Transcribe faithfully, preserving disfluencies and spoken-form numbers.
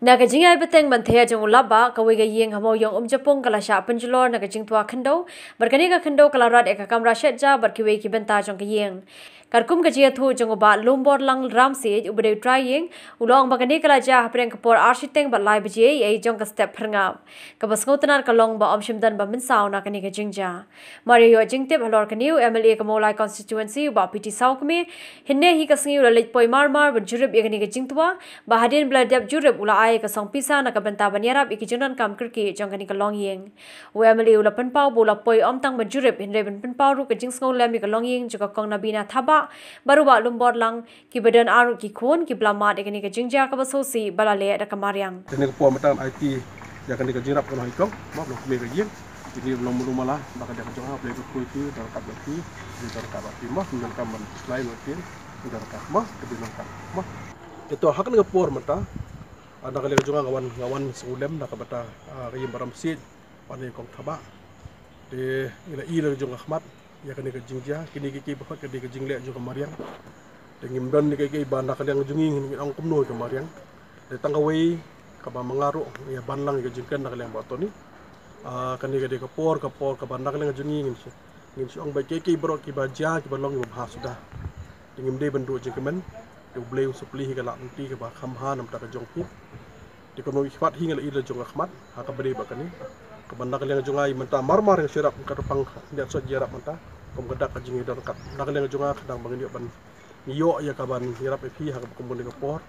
Na ka jingïaibteng ban theh jong u Lahbah, kawei ka ïing ha Mawiong Umjapung ka la shah pynjulor na ka jingtwa khyndew, bad kane ka khyndew ka la rat ïa ka kamra shet ja bad kiwei ki bynta jong ka ïing. Katkum ka jingïathuh jong u Bah Lumborlang Ramsiej uba dei u trai ïing, u la ong ba kane ka la jia hapdeng ka por ar shiteng bad lai baje ïa jong ka step phyrngap. Kaba sngewtynnat ka long ba ym shym don ba mynsaw na kane ka jingjia. Mar ïa ïoh jingtip halor kane, u M L A ka Mawlai constituency u Bah P T Sawkmie, hynne hi ka sngi u la leit poi mar mar ban jurip ïa kane ka jingtwa, ba hadien ba la dep jurip u la ai ïa ka song pisa na ka bynta ban ïarap ïa ki jingdonkam kyrkieh jong kane ka longïing. U M L A u la pynpaw ba u la poi ym tang ban jurip hynrei ban pynpaw ruh ka jingsngewlem ïa ka longïing jong ka Kong Nabina Thabah bad u Bah Lumborlang, kiba don ar ngut ki khun, kiba la mad ïa kane ka jingjia kaba sngewsih ba la leh da ka mariang. Kane ka por mynta ngan aiti ïa kane ka jingïarap ka long ha i kong, mo, ba long kmie ka ïing. Kine ba long mulu mala, ba ka dei ka jong nga, Blei ba kyrkhu ïa phi, da ryngkat bad phi, da ryngkat bad phi, mo, da ryngkat ban khlaiñ bad phi, da ryngkat, mo, ka dei ryngkat, mo. Ito ha kane ka por mynta, ah, na ka liang ka jong nga, nga wan, nga wan sngewlem na ka bynta, ah, ka ïing Bah Ramsiej, bad ïa i Kong Thabah. Te ngi la i la jong ka khmat ïa kane ka jingjia, kine kiei kiei baroh ka dei ka jingleh jong ka mariang. Te ngim don kiei kiei ba na ka liang jong ngi ngin ong kumno ïa ka mariang. Te tang kawei kaba ma nga ruh ngi ïa ban lang ïa ka jingkren na ka liang Bah Tony. Ah, kane ka dei ka por, ka por kaba na ka liang jong ngi ngin shu, ngin shu ong ba kiei kiei baroh kiba jia kiba long kiba bha suda. Te ngim dei ban duh jingkmen. Te U Blei un sopli hi ka lad lynti kaba kham bha na ka bynta ka jong phi. Te kumno i khmat hi nga la i la jong ka khmat ha kaba dei ba kane. Kaba na ka liang jong nga i mynta mar mar nga shu ïarap, ka rpang ngiat sot ïarap mynta. Kum ka dak ka jingïadon kat na ka liang jong nga, khnang ba ngin ïoh ban, ngi ïoh ïa ka ban ïarap ïa phi ha kaba kum kane ka por.